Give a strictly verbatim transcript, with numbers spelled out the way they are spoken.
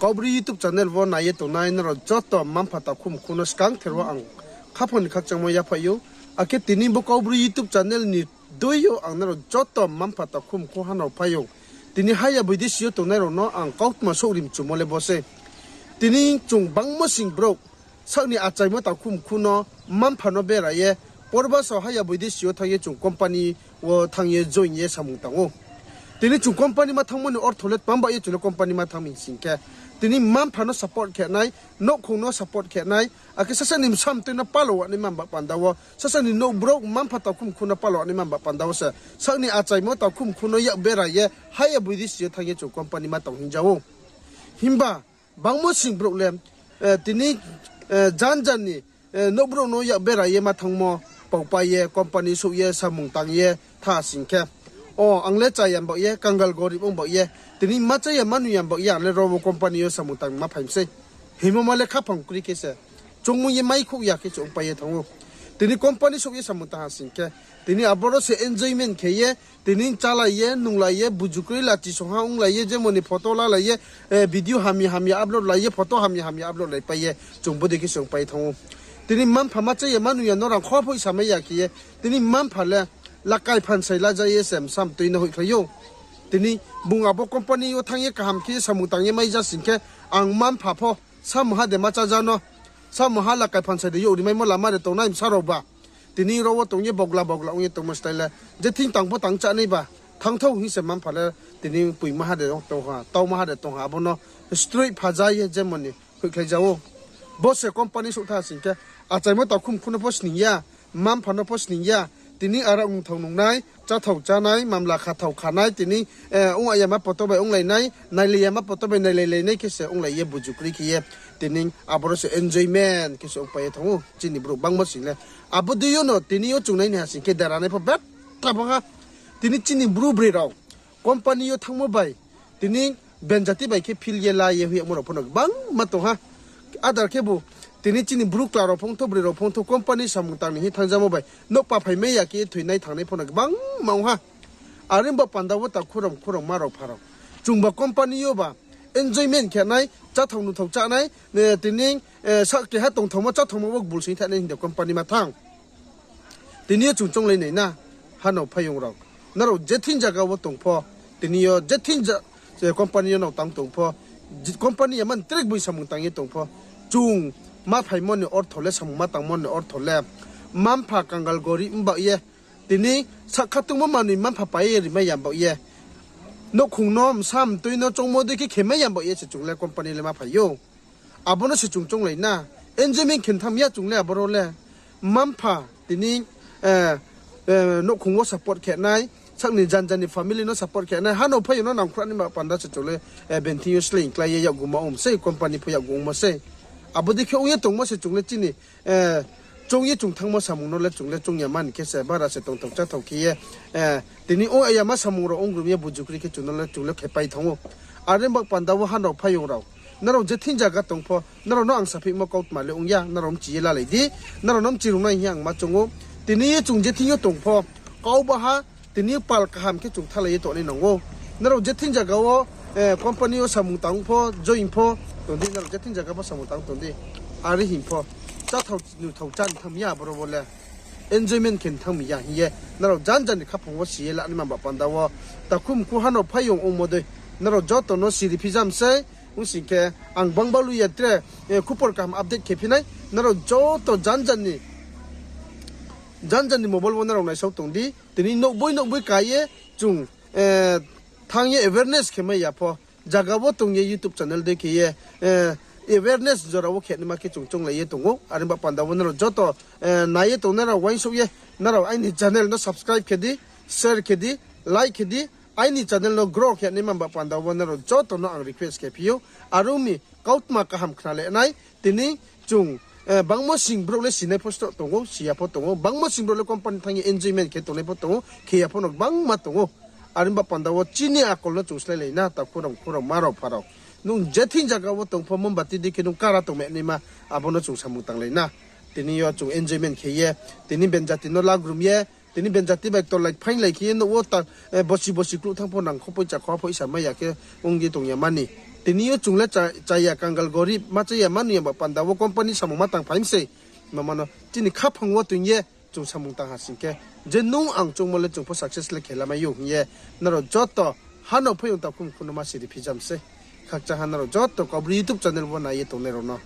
Kaubru YouTube channel wo nai ye tongnai nrao joto mma-mpha takhu mkhu no skangther wo ang khaphang ni khakchangmo yaphaih ou. Akhe tini bo Kaubru YouTube channel ni dei yo ang nrao joto mma-mpha takhu mkhu hanao phaiyong, tini haya boidesi yo tongnai rao no ang kautma souhri mchumo le bo sei. Tini chung bangmo sing brouh, sak ni achaimo takhu mkhu no, mma-mpha no bera ye, porbaso haya boidesi yo thanng ye chung company wo thanng ye join ye samung tang ou. Tini chung company ma thanngmo ni ortho le tma ba ye chung le company ma thanng mi sing khe, tini mma-mpha no support khe nai, nouhkhong no support khe nai, akhe sasaoh ni bsa mtoi no palo wanaima ba panda wo, sasaoh ni nouh brouh mma-mpha takhu mkhu no palo wanaima ba panda wo se, sak ni achaimo takhu mkhu no yak bera ye, haya boidesi yo thanng ye chung company ma tong hing ja ou. Himba bangmo sing brouh le, tini, janja ni, nouh brouh no yak bera ye ma thanngmo, paupai ye, company souh ye, samung tang ye tha sing khe, o ang le cha ya baoh ye, kangal gorib ong baoh ye, tini ma cha ya ma nung ya baoh ye, ang le ro wo company yo samung tang ma phai mi sei. Hingmo ma le khaphang kri khe se, choungmo ye maikhouh ya khe se ongpai ye thanng ou. Tini company souh ye samung tang ha sing khe, tini aboro se enjoyment khe ye, tini chálai ye, nunglai ye, buju kroi lachi songha onglai ye, jemon ni photo lalai ye, video hamya hamya upload lai ye, photo hamya hamya upload laipai ye, chung bodei khe se ongpai thanng ou. Tini mma-mpha ma cha ya ma nung ya no rang kho phoih samai ya khe ye, tini mma-mpha le lakai phansai laja ye se bsa mtoi no hoihkhlai ou. Tini bung abo company yo thanng ye kaham khe samung tang ye mai ja sing khe, ang mma-mpha pho, samungha de ma chája no, samungha lakai phansai de youh rimaimo lama de tongnai bsa rao ba. Tini ro wo tong ye bogla bogla ong ye tongmo style le, je thing tang pho tang chánai ba, thanngthou hing se mma-mpha le, tini poimaha de tong ha, taumaha de tong ha, abo no straight phaja ye jemon ni hoihkhlai ja ou. Bo se company souh tha sing khe, achaimo takhu mkhu no pho sning ya, mma-mpha no pho sning ya, tini aro ongthao nungnai, cháthao chánai, mamla khathao khanai, tini, ong ayama poto bai onglai nai, nailai yama poto bai nailai lai nai khe se onglai ye buju kroi khe ye, tini aboro se enjoyment khe se ongpai ye thanng ou chini brouh bangmo sing le. Abo dei yo no tini yo chung nai ni ha sing khe dera nai pho betha bang ha. Tini chini bru broi rao company yo thanngmo bai, tini benjati bai khe phil ye la ye hoih yagmo rao pho no gbangma tong ha. Adar khebu, tini chini bru chla rao phongthou, broi rao phongthou, company samung tang ni hing thanngzamo bai nouh pa phaimai ya khe thoinai thanngnai pho no gbangma ong ha. Are ba panda wo takhu rao mkhu rao ma rao pha rao, chungba company yo ba enjoyment khe nai, cháthao nungthao chánai, tini, sa keha tongthaomo cháthaomo wo gbul sing thanai hing de company ma thanng. Tini yo chung chounglai nai na, hanao phaiyong rao. Nrao je thing zaga wo tong pho, tini yo je thing, company yo nao tang tong pho, company ya man tre gboi samung tang ye tong pho, chung ma phaimo ni ortho le, samung ma tangmo ni ortho le, mma-mpha kangal gorib mbaoh ye, tini sakha tongmo manoi mma-mpha pai ye rimai ya baoh ye, nouhkhong no, bsa mtoi no choungmo dei khe khemai ya baoh ye se chung le company le ma phai ou. Abo no se chung chounglai na. Enjoyment khe thanng mi ya chung le aboro le. Mma-mpha tini, nouhkhong wo support khe nai, sak ni janja ni family no support khe nai, hanao phaiyong no nangkhruh nai ba panda se chung le, bini thing yo sleing klái ye yakgu ma ong sei, company pho yakgu ongmo sei. Abo dei khe ong ye tongmo se chung le chini, choung ye chung thanngmo samung no le chung le choung ya mani khe se bara se tongthao cháthao khe ye, tini ong ayama samung rao ong grum ye buju kroi khe chung no le chung le khepai thanng ou. Are ba panda wo hanao phaiyong rao, nrao je thing zaga tong pho, nrao no ang sapheihmo kautma le ong ya, nrao mchi ye lalai di, nrao no mchi rungnai hing ye ang ma choung ou. Tini ye chung je thing yo tong pho, kau ba ha, tini pal kaham khe chung thalai ye tongnai nang ou. Nrao je thing zaga wo, company yo samung tang pho, join pho, tong di, nrao je thing zaga pho samung tang tong di. Are hing pho, cháthao nungthao chá ni thanng mi ya aboro wo le. Enjoyment khe thanng mi ya hing ye, nrao janja ni khaphang wo si ye la nai ma ba panda wo, takhu mkhu hanao phaiyong ongmo dei, nrao joto no siri phi jam sei, ong sing khe ang bangba lu ya tre, khupor kaham update khe phi nai, nrao joto janja ni janja ni mobile wo nrao naisao tong di. Tini nouhboi nouhboi ka ye chung, thanng ye awareness khe mai ya pho, zaga wo tong ye YouTube channel dei khe ye, awareness jora wo khe naima khe chung chounglai ye tong ou. Are ba panda wo nrao joto, nai ye tongnai rao uaingsouh ye, nrao aini channel no subscribe khe di, share khe di, like khe di, aini channel no grow khe naima ba panda wo nrao joto no ang request khe phi ou. Are ong mi kautma kaham khna le nai, tini chung, bangmo sing brouh le sinai pho stoh tong ou, si ya pho tong ou, bangmo sing brouh le company thanng ye enjoyment khe tongnai pho tong ou, khe ya pho no gbangma tong ou. Are ba panda wo chini akol no chung sláilai na, takhu rao mkhu rao ma rao pha rao. Nung je thing zaga wo tong pho, mombati dei khe nung kara tongmai naima, abo no chung samung tanglai na. Tini yo chung enjoyment khe ye, tini benjati no lagrum ye, tini benjati bai ktor lai phainglai khe ye nouh wo bosi bosi kluh thanng pho nangkho poicha kho phoihsa mai ya khe ong ye tong ya mani. Tini yo chung le cha-, chaya kangal gorib, ma chaya ma nuh ya ba panda wo company samung ma tang phai mi sei. Mama no chini khaphang wo toing ye chung samung tang ha sing khe, je nung ang choungmo le chung pho success le khe lamai ou hing ye, nrao joto ha no phaiyong takhum khuno ma siri phijam sei. Khakchang ha nrao joto Kaubru YouTube channel wo nai ye tongnai rao no.